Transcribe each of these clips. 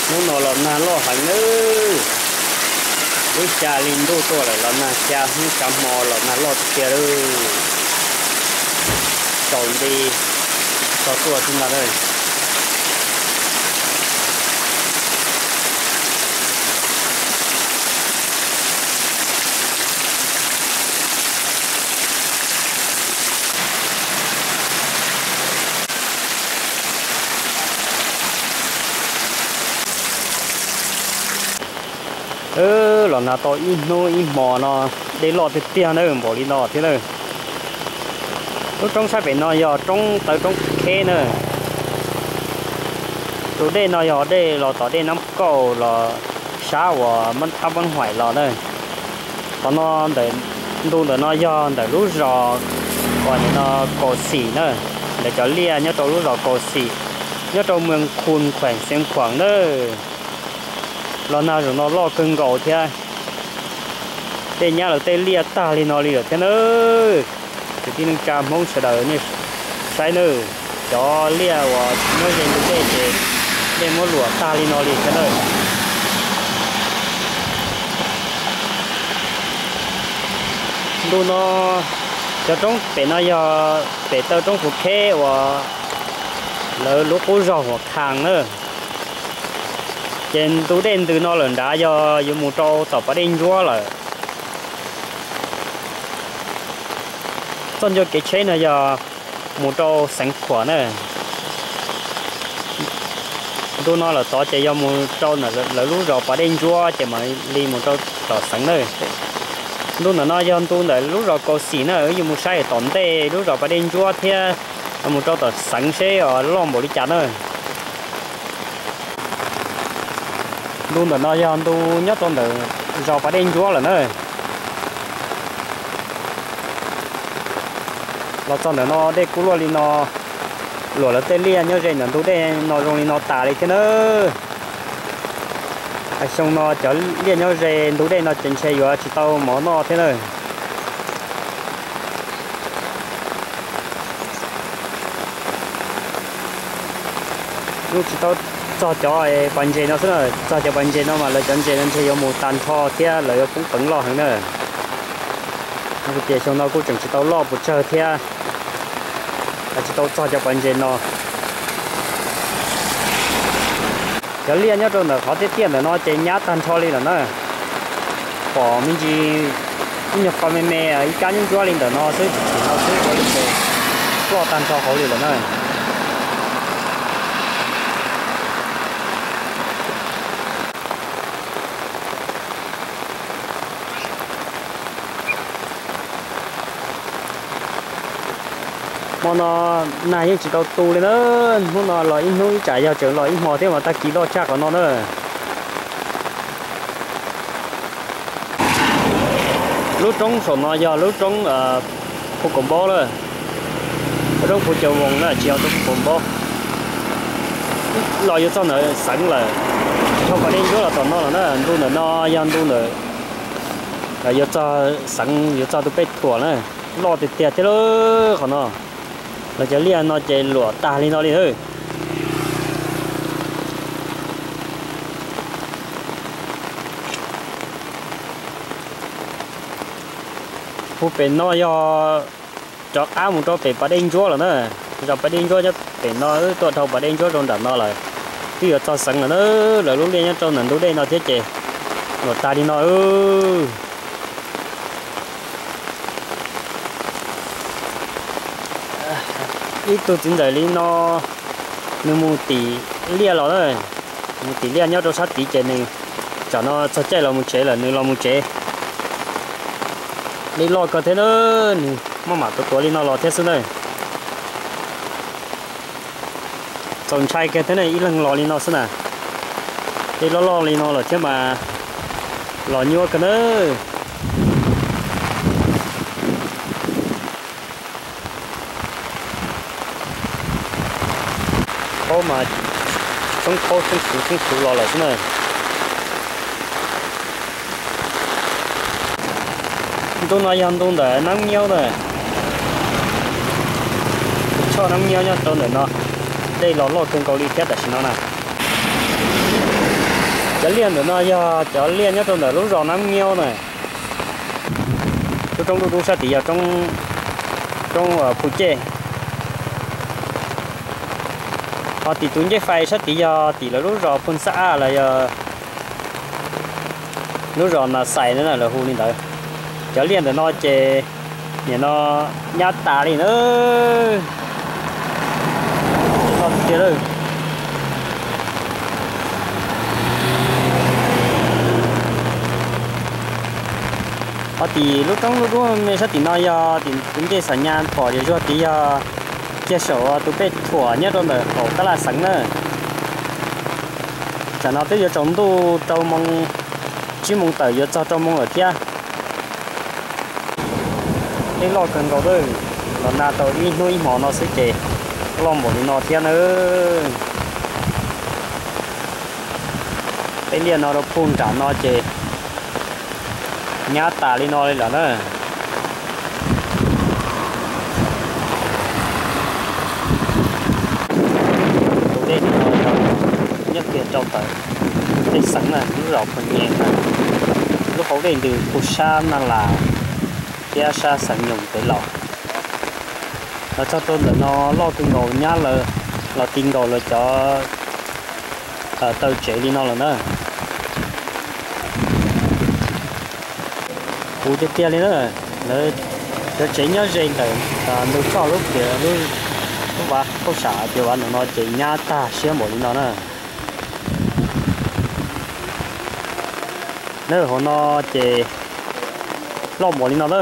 Hnub no los nag loj heev nawb. Lub xya li ntuj tuaj lawm los nag xya hnub xya hmo los nag loj tiag tiag lawm. Tsaus nti tso tuaj xwb ntag na. Los nag tau ib hnub ib hmo no, dej loj tiag tiag na, npaum li no thiab na. Lub roob sab pem no yog roob taw roob kheb na. Tus dej no yog dej los tom dej Nab Kauj los sab uas Mab Thab Mab Huaim los na. Qhov no ntawm, ntu ntawm no yog ntawm lub zos uas nim no Kaus Xim na, ntawm cov liaj nyob rau lub zos Kaus Xim, nyob rau Mws Khus khueem Xeev Khuam na. Los nag zaum no loj kawg nkaus thiab, dej nyab lawv tej liaj tag li no li lawm thiab na. Kwv tij neej tsa Hmoob sawv daws nej saib nawb, cov liaj uas nyob ze ntug dej ces dej muab luam tag li no li thiab na. Ntu no cov roob pem no yog pem taw roob Phuv Kheb uas lawv lub qub zog Huam Khas na. Ces ntu dej ntws no lawm nrad yog yuav mus rau tom pas dej ntsuab lawm. Txoj ncua kev tsheb no yog mus rau Xeev Khuam na. Ntu no lawm tod ces yog mus rau lawv lub zos pas dej ntsuab ces mam li mus rau tom Xeev na. Ntu ntawm no yog ntu ntawm lub zos Kaus Xim na, wb yuav mus saib tom ntej lub zos pas dej ntsuab thiab mus rau tom Xeev seb loj npaum li cas na. Ntu ntawm no yog ntu nyob rau ntawm zos pas dej ntsuab lawm na. Los txog ntawm no dej kub luaj li no, luam lawv tej liaj nyob ze ntawm ntug dej no zoo li no tas li thiab na. Xyoo no cov liaj nyob ze ntug dej no ces ntshe yuav tsis tau mov noj thiab na. Yuav tsis tau txog cov pas ntses no xwb na, txog cov pas ntses no mas lawv cov ntses no ntshe yuav mus tag nrho thiab lawv yuav poob peev loj heev na. Tias xyoo no kuj tseem tsis tau loj puas tsawg thiab, tsis tau txog cov pas ntses no. Cov liaj nyob rau ntawm qhov tiaj tiaj ntawm no ces nyab tag nrho li lawm na. Pom me ntsis ib nyuag qho me me ib kab ntsuab ntsuab li ntawm no xwb, tsis no xwb ua li ces ploj tag nrho hauv li lawm na. Hmo no nag yeej tsis tau tu li na, hnub no los ib hnub ib tsam yog tseem los ib hmo thiab mas tag kis loj tshaj qhov no na. Lub roob saum no yog lub roob Phu Kaum Npaub lawm, roob Phu Caum Voos na, tsis yog roob Phu Kaum Npaub. Los yuav txog ntawm Xeev lawm, dhau pas dej ntsuab los tom no lawm na. Ntu ntawm no yog ntu ntawm yuav txog Xeev, yuav txog tus Pej Thuam na. Loj tiag tiag thiab lawm qhov no, los cov liaj no ces luam tag li no li na. Hu pem no yog rov qab mus rau pem pas dej ntsuab lawm na. Zos pas dej ntsuab nyob pem no, wb tuaj dhau pas dej ntsuab rau nram no lawm, twb yuav txog Xeev lawm na. Lawv lub liaj nyob rau ntawm ntug dej no thiab ces luam tag li no. Ib tug txiv ntxawm li no, nws mus tim liaj los na, mus tim liaj nyob rau sab tid ces nws tsam no txog caij los mus tsev lawm, nws los mus tsev. Dej loj kawg thiab na, nws maj mam tuav tuav li no los thiab xwb na. Txaus ntshai kawg thiab ne, ib leeg los li no xwb na. Dej loj loj li no lawm thiab mas los nyuaj kawg na. Khaub mas txhoob khaub txhoob xuv txhoob xuv los lawm xwb na. Ntu no yog ntu ntawm Nab Nyaub na. Choj Nab Nyaub nyob rau ntawm no, dej los loj kawg nkaus li thiab tam sim no na. Cov liaj ntawm no yog cov liaj nyob rau ntawm lub zos Nab Nyiaub na. Lub roob dub dub sab tid yog roob Phu Ceg. Ho tim tus ncej fais sab tid yog tim lawv lub zos Phu Xab Aj los yog lub zos Nas Xais na lawv hu li ntawd. Cov liaj ntawm no ces nim no nyab tas li na. Tiag lawm. Ho tim lub roob dub dub me sab tim no yog tim tus ncej Xam Nyas pom yog zuag tid yog kiag saum tus pej thuam nyob rau ntawm qaum tab laj xeev na. Tsam no twb yuav tsaus ntuj rau moo, tsib moo tawm yuav txog rau moo lawm thiab. Dej loj kawg nkaus lawm, los nag tau ib hnub ib hmo no xwb ces loj npaum li no thiab na. Peb liaj no rau puag nram no ces nyab tas li no li lawm na. Tus dej no nyob kiag rau ntawm tej xeev na, lub zos Phu Nyee na, lub hauv dej ntws puag sab Naj Las thiab sab xeev Nyoog pem los. Los txog rau ntawm no loj kawg nkaus, nyab lawv los ti nkaus lawv cov taw tsev li no lawm na. Puv tiag tiag li na. Lawv cov tsev nyob ze ntawm ntug choj lub, lub vaj hauj sam tias vaj ntawm no ces nyab tag siab npaum li no na. Na hauv no ces loj npaum li no na.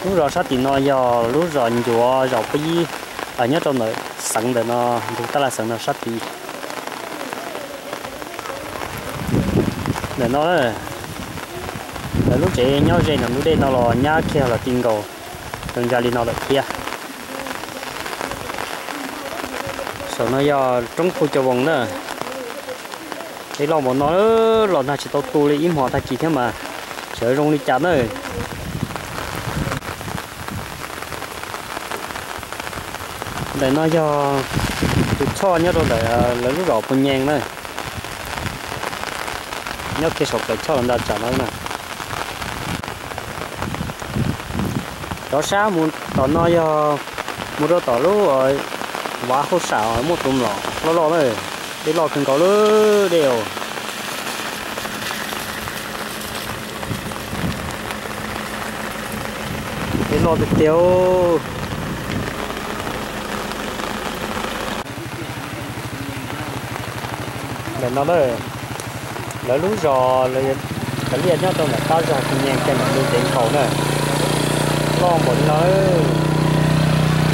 Lub zos sab tim no yog lub zos Ncuav, zos Pub Yib, nyob rau ntawm xeev ntawm no, ntug tab laj xeev no sab tid. Ntawm no, lawv lub tsev nyob ze ntawm ntug dej no los nyab kiag los ti nkaus zoo li no lawm thiab. Saum no yog roob Phu Cau Voos na. Dej loj npaum no los nag tsis tau tu li ib hmos tag kis thiab mas xyov zoo li cas na. Ntawm no yog tus choj nyob rau ntawm lawv lub zos Phu Nyee na, nyob kiag saum plawv choj los ntawm tsam no na. Cov sab mus tom no yog mus rau tom lub vaj hauj sam muaj tus mlom loj loj na. Dej loj kawg nkaus lawm dej os. Dej loj tiag tiag. Ntawm no na, lawv lub zos, lawv cov liaj nyob rau ntawm qab zos Phu Nyee kiag ntawm ntug tsev nkhaus na. Loj npaum li no.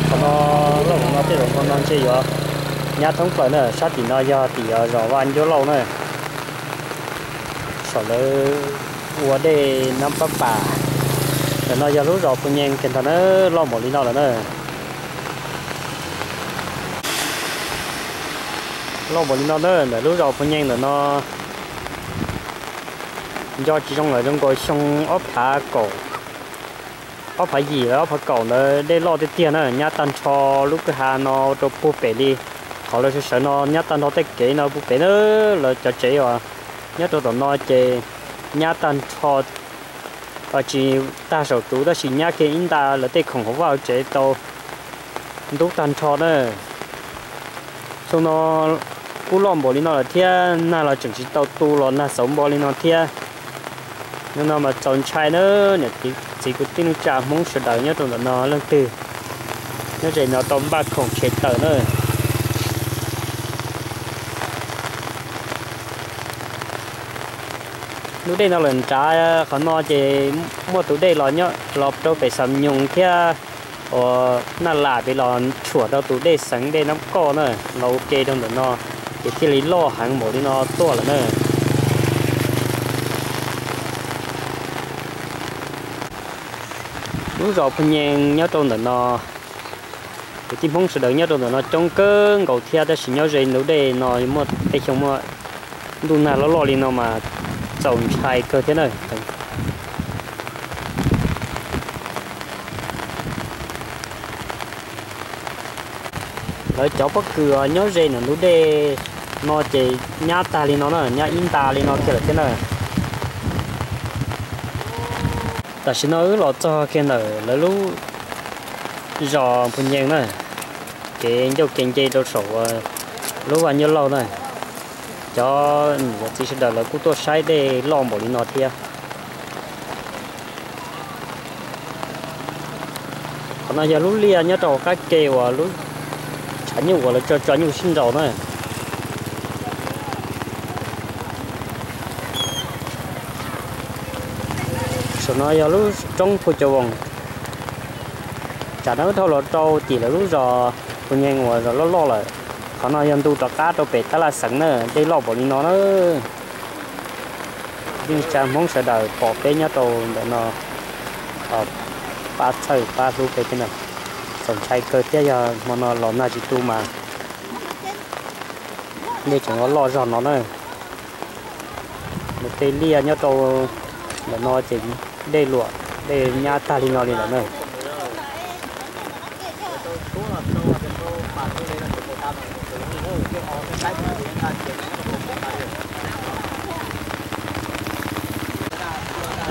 Qhov no, loj npaum no tej zaum hmo no ntshe yuav nyab thoob plaws na. Sab tim no yog tim zos Vaj Ncuab Lauj na. Saum lawv ua dej Nab Pab Pas. Ntawm no yog lub zos Phu Nyee kiag ntag na, loj npaum li no lawm na. Loj npaum li no na, ntawm lub zos Phu Nyee ntawm no nco tsis zoo lawm, zoo nkaus xyoo ob phav kaum, ob phav yim los ob phav kaum ntawd dej loj tiag tiag na, nyab tag nrho lub kwj ha no rau puag pem li. Qhov lawv sawv sawv no nyab tag nrho tej kev no puag pem na, lawv cov tsev uas nyob rau tom no ces nyab tag nrho. Tsis tag saum tus tab sis nyab kiag ib nta lawv tej khoom hauv vaj hauv tsev tau ntub tag nrho na. Xyoo no kuj loj npaum li no lawm thiab, nag los tseem tsis tau tu los nag xauv npo li no thiab. Nim no mas txaus ntshai na, niam txiv kwv tij neej tsa Hmoob sawv daws nyob rau ntawm no leej twg nyob ze no tau npaj khoom tshem tawm na. Lub dej no lawm nrad qhov no ces muaj tus dej los nyob los rau pem Xam Nyoos thiab uas Naj Las pem los tshuam rau tus dej xeev dej Nab Koj na, los ua ke rau ntawm no ces thiaj li loj heev npaum li no tuaj lawm na. Lub zos Phu Nyee nyob rau ntawm no, kwv tij Hmoob sawv daws nyob rau ntawm no coob kawg nkaus thiab, tab sis nyob ze ntug dej no muaj tej xyoo muaj ntuj nag loj loj li no mas txaus ntshai kawg thiab na. Lawv cov pob kws nyob ze ntawm ntug dej No ces nyab tag li no na, nyab ib nta li no kiag lawm thiab na. Tam sim no wb los txog kiag ntawm lawv lub zos Phu Nyees na, kev ncauj kev nce rau saum lub vaj Nyuj Lauj na. Cov niam txiv sawv daws lawv kuj tuaj saib dej loj npaum li no thiab. Qhov no yog lub liaj nyob rau hauv qab ke uas lub tshav nyuj uas lawv tso tso nyuj sib nraus na. Saum no yog lub roob Phu Cau Voos. Tsam no wb dhau los rau tim lawv lub zos Phu Nyees uas zos loj loj lawm. Qhov no yog ntu rov qab rau pem tab laj xeev na, dej loj npaum li no na. Yeej tsa Hmoob sawv daws pom peb nyob rau ntawm no pab txhawj pab hlub peb thiab na. Txaus ntshai kawg thiab, yog hmo no los nag tsis tu mas dej tseem loj loj zog no na. Nws tej liaj nyob rau ntawm no ces dej luam, dej nyab tag li no li lawm na.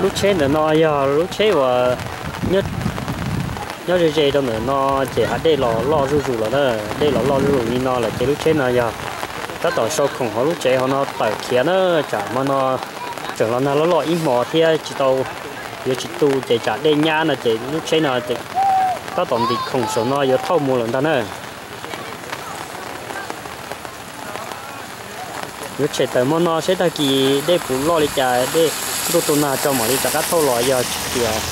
Lub tsheb ntawm no yog lub tsheb uas nyob ze ze rau ntawm no ces hav dej los loj zuj zus lawm na. Dej los loj zuj zus li no lawm ces lub tsheb no yog tab tom sau khoom hauv lub tsev hauv no tawm khiav na. Tsam hmo no tseem los nag loj loj ib hmos thiab tsis tau, yuav tsis tu ces tsam dej nyab no ces lub tsheb no tab tom ntim khoom saum no yuav thauj mus lawm ntag na. Yuav tshem tawm hmo no seb tag kis dej puas loj li cas, dej ntuj tu nag tso mam li rov qab thauj los, yog tias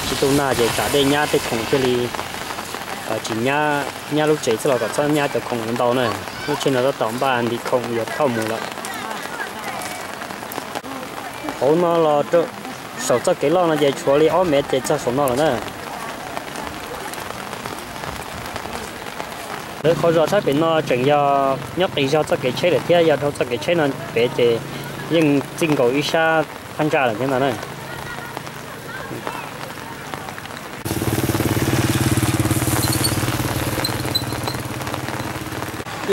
tsis tu nag ces tsam dej nyab tej khoom thiaj li tsis nyab, nyab lub tsev xwb los kom txhob nyab cov khoom ntau na. Lub tsheb no tab tom npaj ntim khoom yuav thauj mus lawm. Hauv no los saum txoj kev loj no ces tshuav li ob mev ces txog saum no lawm na. Lawv qhov zos sab pem no tseem yog nyob qis zog txoj kev tsheb lawm thiab, yog dhau txoj kev tsheb no pem ces yeej txij nkaus ib sab phab ntsa lawm thiab ntag na.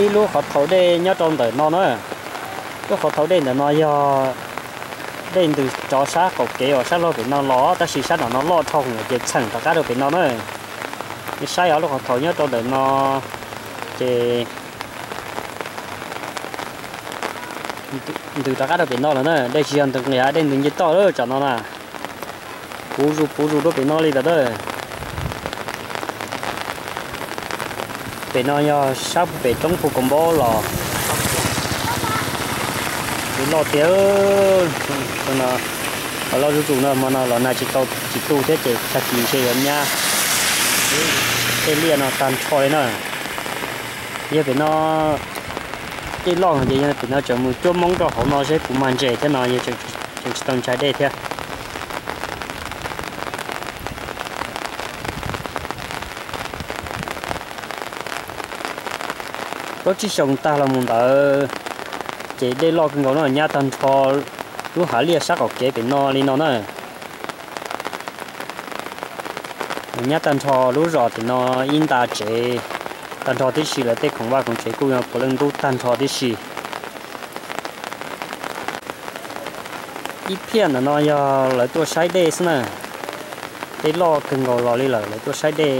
Ib lub qhov thaum dej nyob rau ntawm no na. Lub qhov thaum dej ntawm no yog dej ntws rov sab qaum kev uas sab laug pem no los, tab sis sab nram no loj dhau ces txheem rov qab rau pem no na. Saib os, lub qhov thaum nyob rau ntawm no ces ntws rov qab rau pem no lawm na. Dej tsis yog ntws nqis, dej ntws nce toj lawm tsam no na. Puv zus puv zus rau pem no li lawm na. Pem no yog sab pem roob Phu Kaus Npaub los. Ntws loj tiag. Qhov loj zuj zus no hmo no los nag tsis tau tsis tu thiab ces tag kis ntshe yuav nyab tej liaj no tag nrho li na. Yog pem no dej loj ces yog pem no tseem mus cuab moob rau hauv no seb puas mag ntses thiab no yog tseem tsis tau ntshai dej thiab. Plaub tsib xyoos tag los mus ntawd ces dej loj kawg nkaus no nyab tag nrho lub hav liaj sab qaum kev pem no li no na. Nyab tag nrho lub zos tim no ib nta tsev tag nrho tib si, lawv tej khoom vaj khoom tsev kuj yog puav leej ntub tag nrho tib si. Ib phiaj ntawm no yog lawv tuaj saib dej xwb na. Dej loj kawg nkaus los li lawm lawv tuaj saib dej.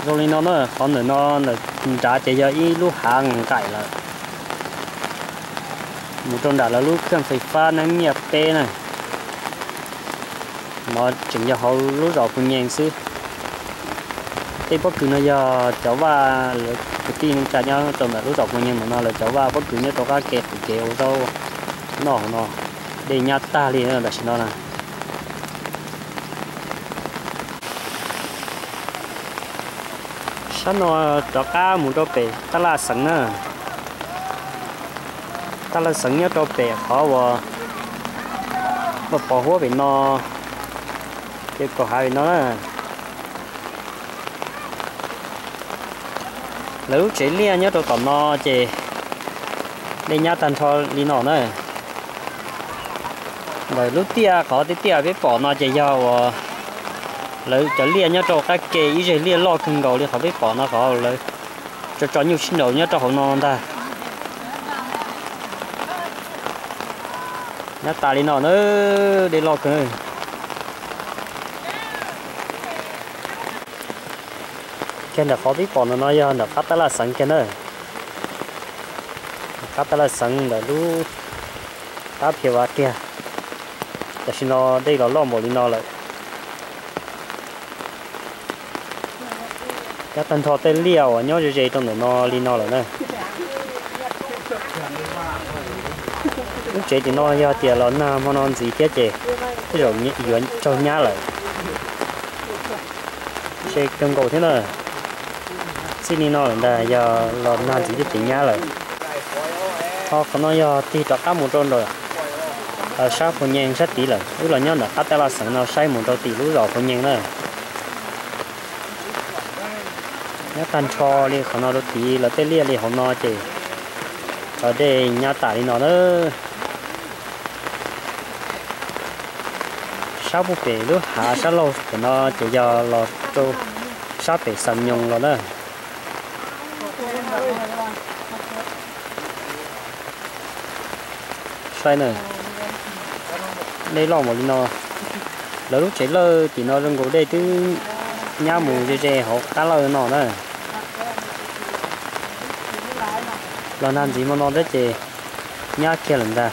Zoo li no na, qhov ntawm no nram ces yog ib lub hav nqaim lawm. Mus rau nram lawv lub khaj fais fab neeb nyiaj peb na. No tseem yog hauv lub zos Phu Nyees xwb. Tej pob kws no yog cov vaj, lawv kwv tij neej tsa nyob rau ntawm lub zos Phu Nyees ntawm no lawv cov vaj pob kws nyob rau qab ke qhov kev ua zaub noj no. Dej nyab tag li tam sim no na. Sab no rov qab mus rau pem tab laj xeev na. Tab laj xeev nyob rau pem qhov uas pos huab pem no, ces kaum hav pem no na. Lawv lub tsev liaj nyob rau tom no ces dej nyab tag nrho li no na. Ntawm lub tiaj qhov tiaj tiaj peb pom no ces yog uas Lawv cov liaj nyob rau qab ke ib zeg liaj loj kawg nkaus li qhov peb pom no, qhov lawv tso tso nyuj sib nraus nyob rau hauv no ntag. Nyob tas li no na, dej loj kawg. Kiag ntawm qhov peb pom ntawm no yog ntawm qab tab laj xeev kiag na. Qab tab laj xeev ntawm lub qab phiav vas kiag. Tam sim no dej los loj npaum li no lawm. Nyob tag nrho tej liaj uas nyob ze ze rau ntawm no li no lawm na. Lub tsev tim no yog tias los nag hmo no ntxiv thiab ces tej zaum yuav raug nyab lawm. Se kawg nkaus thiab na. Txij li no lawm ntag, yog los nag ntxiv thiab ces nyab lawm. Ho qhov no yog tig rov qab mus rau ntawm sab Phu Nyees sab tid lawm, wb los nyob ntawm qab tab laj xeev no saib mus rau tim lub zos Phu Nyees na. Nyob tag nrho li qhov no rau tid lawv tej liaj li hauv no ces dej nyab tas li no na. Sab pem lub hav sab laug pem no ces yog los rau sab pem Xam Nyoos los na. Saib na, dej loj npaum li no, lawv lub tsev lawj tim no zoo nkaus dej twb nyab mus ze ze hauv qab lawj no na. Los nag ntxiv hmo no thiab ces nyab kiag lawm ntag.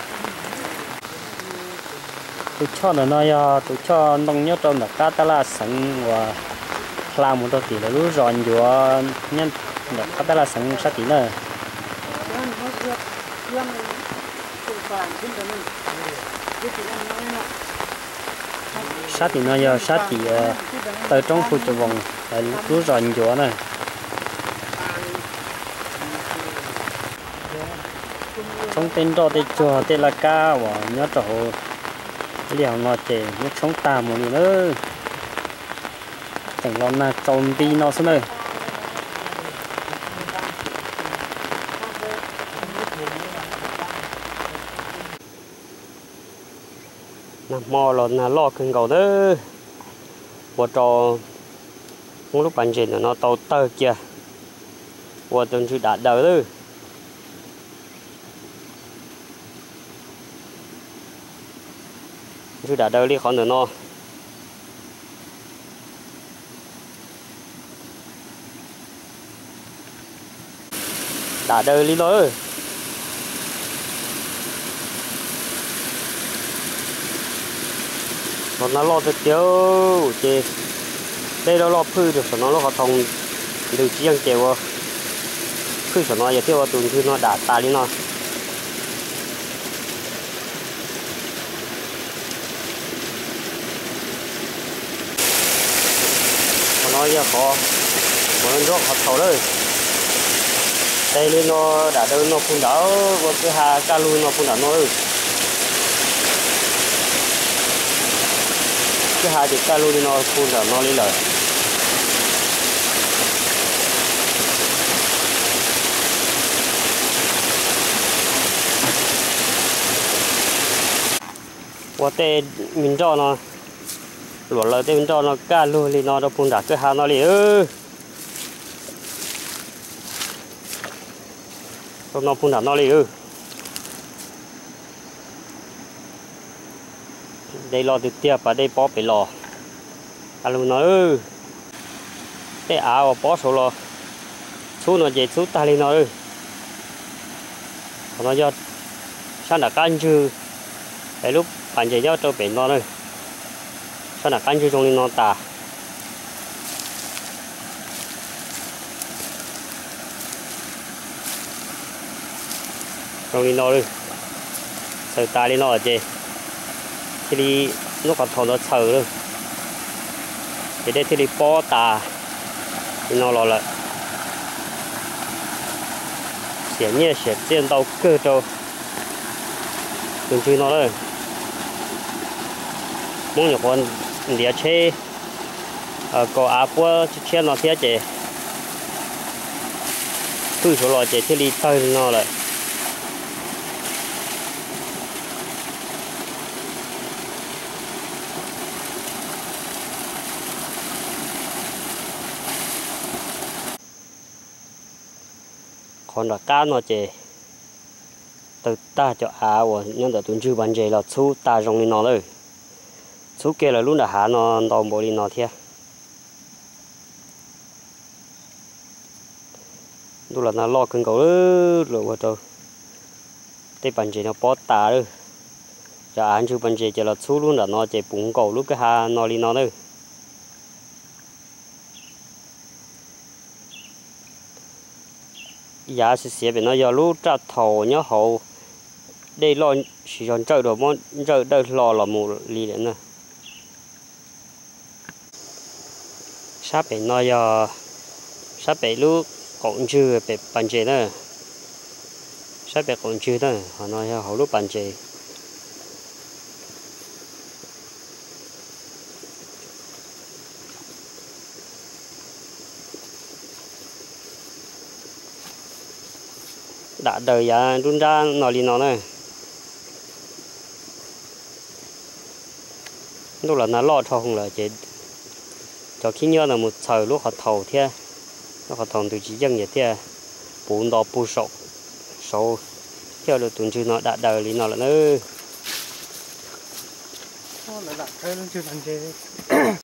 Tus choj ntawm no yog tus choj ntoo nyob rau ntawm qab tab laj xeev uas hla mus rau tim lawv lub zos ncuav nyob ntawm qab tab laj xeev sab tid na. Sab tim no yog sab tim taw roob Phu Cov Voos, lub zos ncuav na. Tshoob tej nroj tej tsuag tej laj kab uas nyob rau hauv liaj hauv no ces muab tshoob tag mus li na. Tseem los nag tsaus nti no xwb na. Nag hmo los nag loj kawg nkaus na, ua rau muab lub pas ntses ntawm no tau tawg kiag, ua tus ntswg dam daws lawm. Ntswg dam daws li qhov ntawm no. Dam daws li no. Los nag loj tiag tiag ces dej loj loj phwj rau saum no lub qhov thoo ntws tsis yeej ces ua phwj saum no yog thiaj ua tus ntswg no dam tas li no. Qhov no yog qhov, qhov nroj qhov thaum lawm. Tes li no dam daws no puag nram, ua kwj ha kaj lug no puag nram no lawm. Kwj ha ces kaj lug li no puag nram no li lawm. Ua tej me nroj no, luam laws tej me nroj no kaj lug li no rau puag nram kwj ha no li. Rau no puag nram no li. Dej loj tiag tiag pas dej pob pem los. Kaj lug no, tej av uas pob saud los txhub no ces txhub tag li no. Qhov no yog sab nram qab ntswg, es lub pas ntses nyob rau pem no na. Sab nram qab ntswg zoo li no tas. Zoo li no, txhaws tas li no ces thiaj li, lub qhov thaum ntawd txhaws lawm, ces dej thiaj li pob tas li no los lawm. Xiam nyiaj xiam txiaj ntau kawg rau tus ntswg no lawm. Hmoob nyuam qhuav ntiav tsheb kaus av puab tshiab tshiab no thiab ces hwj saud los ces thiaj li tawg li no lawm. Qhov nram qab no ces tawg tag cov av uas nyob ntawm tus ntswg pas ntses los txhub tag zoo li no lawm. Txhub kiag lawm lub nram hav no ntau npaum li no thiab. Ntuj los nag loj kawg nkaus lawm, ua rau tej pas ntses no pob tas lawm. Cov av ntswg pas ntses ces los txhub lub nram no ces puv nkaus lub kwj ha no li no na. Yav xiav xiav pem no yog lub raj thaum nyob hauv dej loj siv zog ntsawj dua, muab ntsawj dawj hlo los mus li lawm na. Sab pem no yog sab pem lub qaum ntswg pem pas ntses na. Sab pem qaum ntswg na, ho no yog hauv lub pas ntses. Dam daws yav nruab nrab no li no na. Ntuj los nag loj dhau hwv lawm ces cov khib nyiab no mus txhaws lub qhov thaum thiab, lub qhov thaum ntws tsis yeej ces thiaj puv nto puag saum saud, thiaj ua rau tus ntswg no dam daws li no lawm na.